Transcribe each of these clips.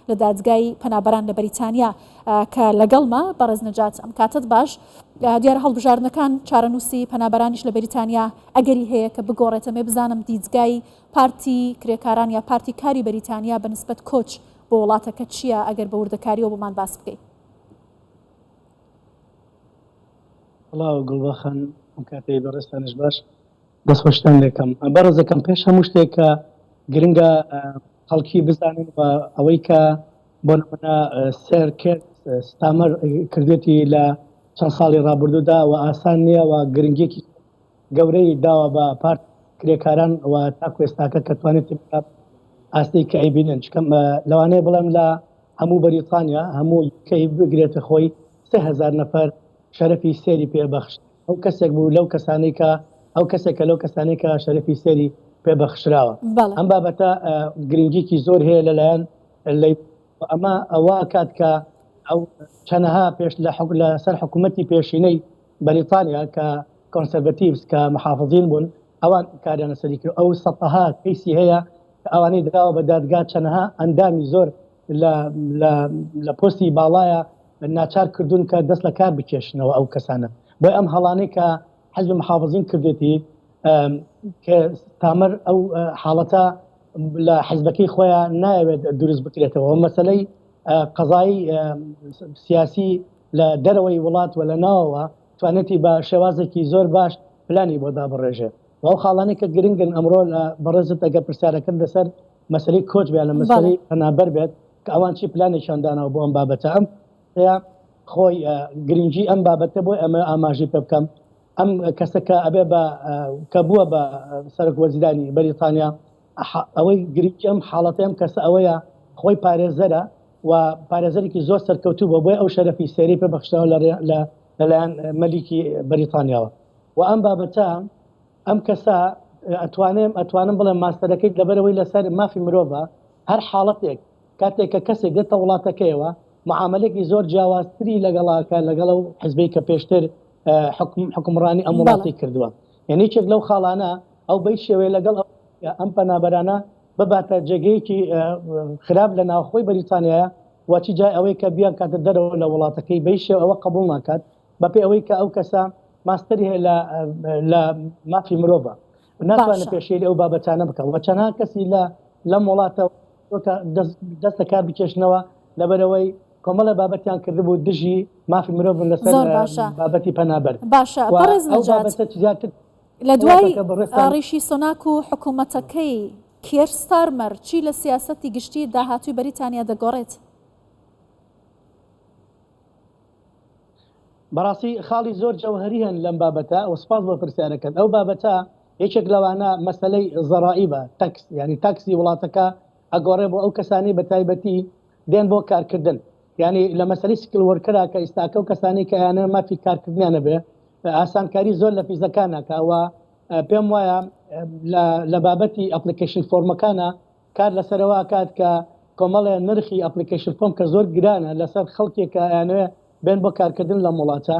لە دادگای پەنابەران لە بەریتانیا کە لەگەڵمە. بەڕێز نەجات ئەم کاتەت باش. دیارە هەڵبژاردنەکان چارەنووسی پەنابەرانیش لە بەریتانیا ئەگەری هەیە کە بگۆڕێت. ئەمێ بزانم دیدگای پارتی کرێکاران یا پارتی کاری بەریتانیا بە نسبەت کۆچ بۆ وڵاتەکە چییە ئەگەر بە وردەکاریەوە بۆمان باس بکەی. سڵاو گوڵباخان ئەم کاتەی بەڕێزتانیش باش. دەستخۆشتان لێکەم بەڕێزەکەم پێش هەموو شتێک کە گرنگە خەڵکی بزانن و ئەوەی کە بۆ نمونە سێر کێر ستامەر کردێتی لە چەند ساڵی ڕابردوودا و ئاسان نییە و گرنگیەکی گەورەی داوە بە پارت کرێکاران و تاکو ئێستاکە کە توانێت ئاستی کە ئەیبینن چکەم لەوانەیە بڵێم لە هەموو بەریتانیا هەموو کەی بگرێتە خۆی 3000 نەفەر شەرەفی سێری پێبەخشت ئەو کەسێک بوو لەو کەسانەی کە ئەو کەسێکە لەو کەسانەی کە شەرەفی سێری پێ بەخشراوە. بەڵێ. ئەم بابەتە گرنگیکی زۆر هەیە لەلایەن لەی ئەمە ئەوە کات کە ئەو چەنەها پێش لە حک لە سەر حکوومەتی پێشینەی بەریتانیا کە Conservatives کە محافزین بوون ئەوان کاریان لەسەری کرد ئەو سەتەها کەیسی هەیە کە ئەوانەی دراوە بە دادگا چەنەها ئەندامی زۆر لە لە لە پۆستی باڵایە ناچار کردوون کە دەست لە کار بکێشنەوە ئەو کەسانە بۆی ئەم هەڵانەی کە حزب محافظین کردێتی کە تامەر ئەو حاڵەتە لە حزبەکەی خۆیان نایەوێت دروست بکرێتەوە مەسلەی قەزایی سیاسی لە دەرەوەی وڵات و لە ناوەوە توانێتی بە شێوازێکی زۆر باش پلانی بۆ دابڕێژێ و ئەو خاڵانەی کە گرنگن ئەمڕۆ لە بەڕێزت ئەگەر پرسیارەکەت لەسەر مەسەلەی کۆچ بێت لە مەسەلەی پەنابەر بێت کە ئەوان چی پلانێکیان داناوە بۆ ئەم بابەتە ئەم خۆی گرنگی ئەم بابەتە بۆی ئەمە ئاماژەی پێ بکەم ئەم کەسە کە ئەبێ بە کە بووە بە سەرۆک وەزیرانی بەریتانیا ئەوەی گرنگی ئەم حاڵەتی ئەم کەسە ئەوەیە خۆی پارێزەرە و پارێزەرێکی زۆر سەرکەوتوو بووە بۆیە ئەو شەرەفی سێرەی پێ بەخشراوە لە لەلایەن مەلیکی بەریتانیاوە و ئەم بابەتە ئەم کەسە ئەتوانێم ئەتوانم بڵێم ماستەرەکەی لەبەرەوەی لەسەر مافی مرۆڤە هەر حاڵەتێک کاتێک کە کەسێک دێتە وڵاتەکەیەوە معاملێکی زۆر جیاوازتری لەگەڵاکە لەگەڵ ئەو حزبەی کە پێشتر حکم حکومڕانی ئەم وڵاتی کردووە یعنی یەکێک لەو خاڵانە ئەو بەی شێوەیە لەگەڵ ئەم پەنابەرانە بباتە جێگەیەکی خراپ لە ناوخۆی بەریتانیایە و چی جای ئەوەی کە بیان کاتە دەرەوە لە وڵاتەکەی بەی شێوە ئەوە قبوڵ ناکات بەپێی ئەوەی کە ئەو کەسە ماستەری هەیە لە لە مافی مرۆڤە ناتوانێت پێشێلی ئەو بابەتانە بکە و چەندها کەسی لە لەم وڵاتە دەست لە کار بکێشنەوە لەبەرەوەی کۆمەڵە بابەتیان کردبوو دژی مافی مرۆڤن لەسەر بابەتی پەنابەر باشە بەڕێز نەجات زیاتر لە دوای ڕیشی سۆناک و حکوومەتەکەی کیەر ستارمەر چی لە سیاسەتی گشتی داهاتووی بەریتانیا دەگۆڕێت؟ بەڕاستی خاڵی زۆر جەوهەری هەن لەم بابەتە و سپاس بۆ پرسیارەکەت ئەو بابەتە یەکێک لەوانە مەسەلەی زەڕائیبە tax یعنی tax ی وڵاتەکە ئەگۆڕێ بۆ ئەو کەسانی بە تایبەتی دێن بۆ کارکردن یعنی لە مەسەلەی skilled worker ا کە ئیستاکە و کەسانی کە یانە مافی کارکردنیان نەبێ ئاسانکاری زۆر لە فیزەکان ناکا و پێم وایە لە بابەتی application form ەکانە کار لەسەرەوە ئەکات کە کۆمەڵێ نرخی application form کە زۆر گرانە لەسەر خەڵکێک کە ئەیانەوێ بێن بۆ کارکردن لەم وڵاتە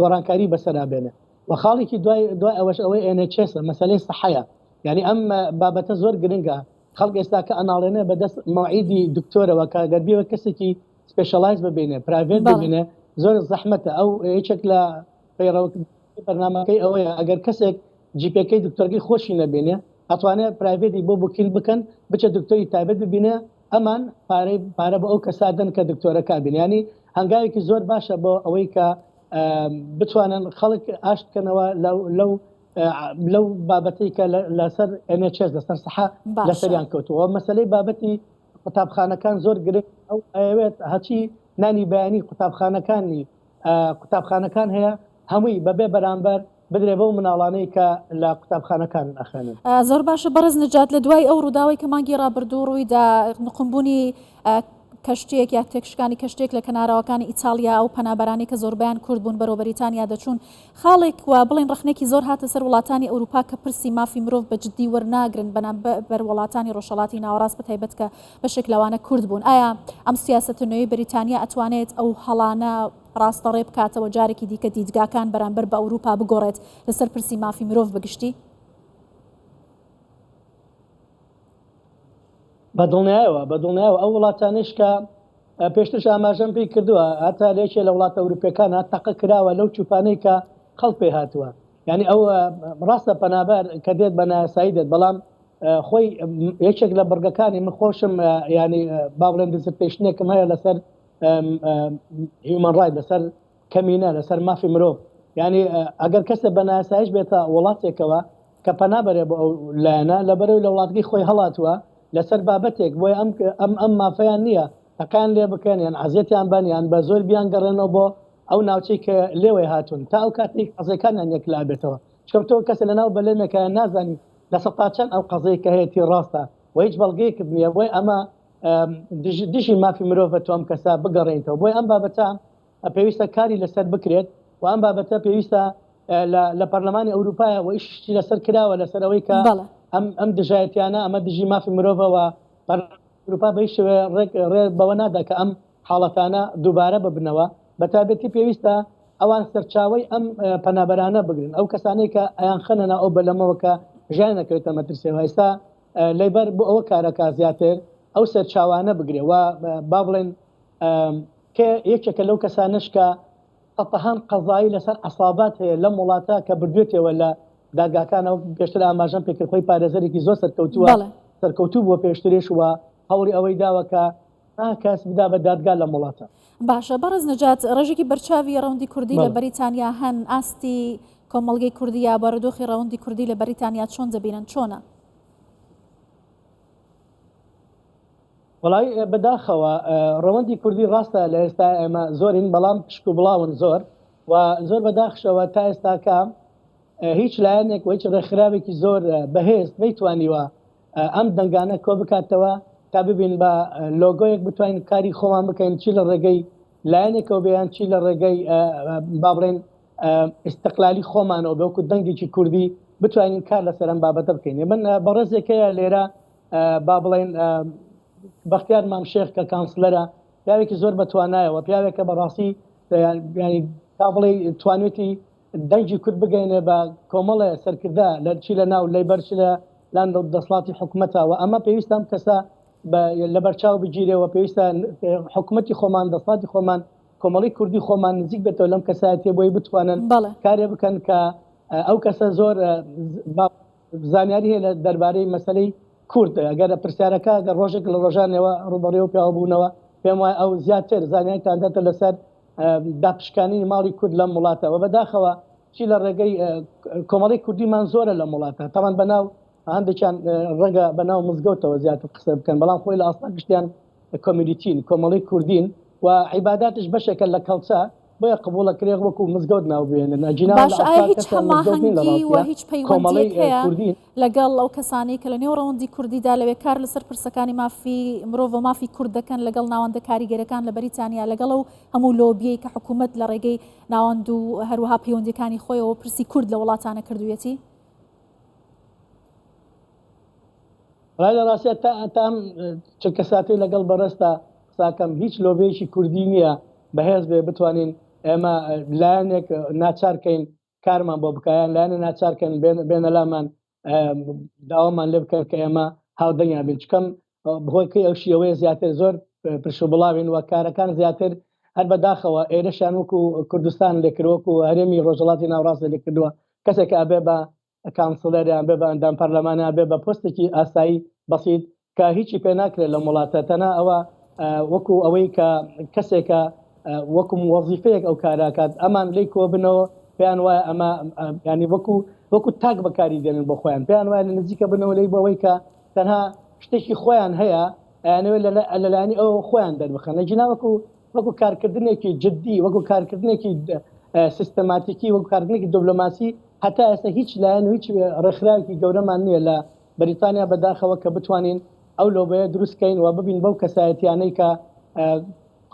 گۆڕانکاری بەسەرا بێنێ و خاڵێکی دوای دوای ئەوەش ئەوەی NHS مەسەلەی سەحەیە یعنی ئەم بابەتە زۆر گرنگە خەڵک ئێستا کە ئەناڵێنێ بەدەست مەوعیدی دکتۆرەوە کە گەر بیەوێت کەسێکی specialize ببینێ private ببینێ زۆر زەحمەتە ئەو یەکێک لە پەیڕەو بەرنامەکەی ئەوەیە ئەگەر کەسێک GP ەکەی دکتۆرەکەی خۆشی نەبینێ ئەتوانێ private ی بۆ booking بکەن بچێت دکتۆری تایبەت ببینێ ئەمان پارەی پارە بۆ ئەو کەسا دەن کە دکتۆرەکە بینێ ینی هەنگاوێکی زۆر باشە بۆ ئەوەی کە بتوانن خەڵک ئاشت بکەنەوە لەو لەو لەو بابەتەی کە لەسەر NHS لەسەر سەحە لەسەریان کەوتووە مەسلەی بابەتی قوتابخانەکان زۆر گرنگ ئەو ئەیەوێت هەچی نانی بەیانی قوتابخانەکانی قوتابخانەکان هەیە هەمووی بەبێ بەرامبەر بدرێ بەو مناڵانەی کە لە قوتابخانەکان ئەخوێنن. زۆر باشە بەڕێز نەجات لە دوای ئەو ڕووداوەی کە مانگی ڕابردوو ڕوویدا نقومبوونی کەشتییەک یا تێکشکانی کەشتییەک لە کەناراوەکانی ئیتاڵیا ئەو پەنابەرانەی کە زۆربەیان کورد بوون بەرەو بەریتانیا دەچوون خاڵێک و بڵێن ڕەخنێکی زۆر هاتە سەر وڵاتانی ئەوروپا کە پرسی مافی مرۆڤ بە جددی وەرناگرن بەرامبەر وڵاتانی ڕۆژهەڵاتی ناوەڕاست بە تایبەت کە بەشێک لەوانە کورد بوون ئایا ئەم سیاسەتە نوێی بەریتانیا ئەتوانێت ئەو هەڵانە ڕاستەڕێ بکاتەوە جارێکی دیکە دیدگاکان بەرامبەر بە ئەوروپا بگۆڕێت لەسەر پرسی مافی مرۆڤ بە گشتی؟ بە دڵنیایەوە بە دڵنیایەوە ئەو وڵاتانەیش کە پێشترش ئاماژەم پێی کردووە هەتا لە یەکێ لە وڵاتە ئەوروپیەکان تەقە کراوە لەو چوپانەی کە خەڵک پێ هاتووە یعنی ئەو ڕاستە پەنابەر کە دێت بە نایاسایی دێت بەڵام خۆی یەکێک لە بڕگەکانی من خۆشم ینی با بڵێن dissertation ێکم هەیە لەسەر human right لەسەر کەمینە لەسەر مافی مرۆڤ یعنی ئەگەر کەسە بە نایاسایش بێتە وڵاتێکەوە کە پەنا بەرێ بۆ ئەو لایەنە لەبەرەوەی لە وڵاتگەی خۆی هەڵاتووە لەسەر بابەتێک بۆیە ئەم ئەم ئەم مافەیان نییە تەقەیان لێ بکەن یان عەزێتیان بەن یان بە زۆر بیانگەڕێنەوە بۆ ئەو ناوچەی کە لێوەی هاتوون تا ئەو کاتەی قەزیەکانیان یەکلا بێتەوە چونکە تۆ کەسێ لەناو بەلەمێکە نازانی لە سەتا چەند ئەو قەزیەی کە هەیەتی ڕاستە و هیچ بەڵگەیەکت نییە بۆیە ئەمە دژی مافی مرۆڤە تۆ ئەم کەسە بگەڕێنیتەوە بۆیە ئەم بابەتە پێویستە کاری لەسەر بکرێت و ئەم بابەتە پێویستە لە پەرلەمانی ئەوروپایە و ئیشی لەسەر کراوە لەسەر ئەوەی کە ئەم ئەم دژایەتیانە ئەمە دژی مافی مرۆڤەوە ئەوروپا بە هیچ شێوەیە ڕێک ڕێ بەوە نادا کە ئەم حاڵەتانە دووبارە ببنەوە بە تایبەتی پێویستە ئەوان سەرچاوەی ئەم پەنابەرانە بگرن ئەو کەسانەی کە ئەیانخەنە ناو ئەو بەلەمەوە کە ژیان نەکەوێتە مەترسیەوە ئێستا لەیبەر بۆ ئەوە کارەکە زیاتر ئەو سەرچاوانە بگرێ و با بڵێن کە یەکێکە لەو کەسانەش کە سەتەهان قەزایی لەسەر عەسابات هەیە لەم وڵاتە کە بردوێتەوە لە دادگاکانەوە پێشتر ئاماژەم پێکرد خۆی پارێزەرێکی زۆر سەرکەوتووە سەرکەوتوو بووە پێشترش و هەوڵی ئەوەی داوە کە کەس بدا بە دادگا لەم وڵاتە. باشە بەڕێز نەجات ڕێژێکی بەرچاوی ڕەوندی کوردی لە بەریتانیا هەن ئاستی کۆمەڵگەی کوردی یا بارودۆخی ڕەوندی کوردی لە بەریتانیا چۆن دەبینن چۆنە؟ وەڵای بەداخەوە ڕەوەندی کوردی ڕاستە لە ئێستا ئێمە زۆرین بەڵام پشک و بڵاون زۆر و زۆر بەداخشەوە تا ئێستاکە هیچ لایەنێک و هیچ ڕێکخراوێکی زۆر بەهێز نەیتوانیوە ئەم دەنگانە کۆ بکاتەوە تا ببین بە لۆگۆیەک بتوانین کاری خۆمان بکەین چی لە ڕێگەی لایەنێکەوە بێیان چی لە ڕێگەی با بڵێن ئیستقلالی خۆمانەوە بەوکو دەنگێکی کوردی بتوانین کار لەسەر ئەم بابەتە بکەین من بەڕێزێکەیە لێرە با بڵێن بەختیار مام شێخ کە councillor ە پیاوێکی زۆر بەتوانایەوە پیاوێکە بەڕاستی ینی تا بڵێ توانێتی دەنگی کورد بگەینێ بە کۆمەڵێ سەرکردە لە چی لە ناو لەیبەر چ لە لان دەسڵاتی حکومەتە و ئەمە پێویستە ئەم کەسە لەبەرچاو بگیرێ و پێویستە حکومەتی خۆمان دەسڵاتی خۆمان کۆمەڵی کوردی خۆمان نزیک بێتەوە لەم کەسایەتیە بۆی بتوانن کارێ بکەن کە ئەو کەسە زۆر زانیاری هەیە لە دەربارەی مەسەلەی کورد، گەر پرسیارەکە گەر ڕۆژێک لە ڕۆژانەوە ڕووبەڕووی پیاوە بوونەوە، پێم وایە ئەو زیاتر زانیاریتان دەتە لەسەر داپشکانی ماڵی کورد لەم وڵاتە و بەداخەوە چی لە ڕێگەی کۆمەڵی کوردیمان زۆرە لەم وڵاتە تەمان بەناو هەندێکیان ڕەنگە بەناو مزگەوتەوە زیاتر قسە بکەن بەڵام خۆی لە ئاستا گشتیان community ن کۆمەڵی کوردین و عیباداتش بەشێکە لە culture بۆیە قبوڵە کرێ وەکو مزگەوت ناو بێنن ئەگینا باشە ئایا هیچ هەماهەنگی و هیچ پەیوەندیەک هەیە لەگەڵ ئەو کەسانەی کە لە نێو ڕەوەندی کوردیدا لەوێ کار لەسەر پرسەکانی مافی مرۆڤ و مافی کورد دەکەن لەگەڵ ناوەندە کاریگەرەکان لە بەریتانیا لەگەڵ ئەو هەموو لۆبیەی کە حکوومەت لە ڕێگەی ناوەند و هەروەها پەیوەندیەکانی خۆیەوە پرسی کورد لە وڵاتانە کردوویەتی؟ وەڵای لە ڕاستیا تا تا ئەم چرکە ساتەی لەگەڵ بەڕێزتا قساکەم هیچ لۆبیەکی کوردی نییە بەهێز بێ بتوانین ئێمە لایەنێک ناچار کەین کارمان بۆ بکە یان لایەنە ناچار کەن بێنە لامان داوامان لێ بکەن کە ئێمە هاودەنگیان بین چکەم بەهۆی ئەو شیەوەیە زیاتر زۆر پرش و بڵاوین و کارەکان زیاتر هەر بەداخەوە ئێرەشیان وەکو کوردستان لێکرد وەکو هەرێمی ڕۆژهەڵاتی ناوەڕاست لێکردووە کەسێک ئەبێ بە councillor یان بێ بە ئەندام پەرلەمان یان بێ بە پۆستێکی ئاسایی بەسیت کە هیچی پێ ناکرێت لەم وڵاتە تەنها ئەوە وەکو ئەوەی کە کەسێکە وەکو وەزیفەیەک ئەو کاراکات ئەمان لی کۆبنەوە پێیان وایە ئەمە ینی وەکو وەکو تاک بەکاری دێنن بۆ خۆیان پێیان وایە لە نزیکە بنەوە لی بەوەی کە تەنها شتێکی خۆیان هەیە ئەیانەوێت لەلایەنی ئەو خۆیان دەربخەن لەجینا وەکو وەکو کارکردنێکی جدی، وەکو کارکردنێکی سیستەماتیکی، وەکو کارکردنێکی دبلۆماسی هەتا ئێستا هیچ لایەن و هیچ ڕێکخراوێکی گەورەمان نییە لە بەریتانیا بەداخەوە کە بتوانین ئەو لۆبەیە دروست کەین و ببین بەو کەسایەتیانەی کە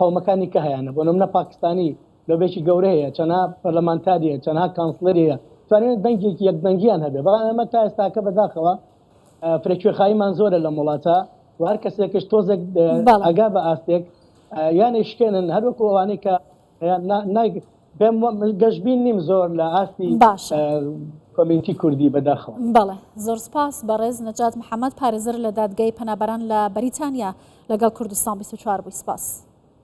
قەومەکانی کە هەیانە بۆ نمونە پاکستانی لۆبێکی گەورە هەیە چەندها پەرلەمانتاری هەیە چەندها councillor ی هەیە توانین دەنگێکی یەک دەنگیان هەبێ بەڵام ئێمە تا ئێستاکە بەداخەوە فرەکوێخاییمان زۆرە لەم وڵاتە و هەر کەسێکش تۆزێک ئەگا بە ئاستێک یان ئەیشکێنن هەر وەکو ئەوانەی کە پێم گەشبین نیم زۆر لە ئاستی باشە. community کوردی بەداخەوە. بەڵێ زۆر سپاس بەڕێز نەجات محەمەد پارێزەر لە دادگای پەنابەران لە بەریتانیا لەگەڵ کوردستان 24 بووی سپاس.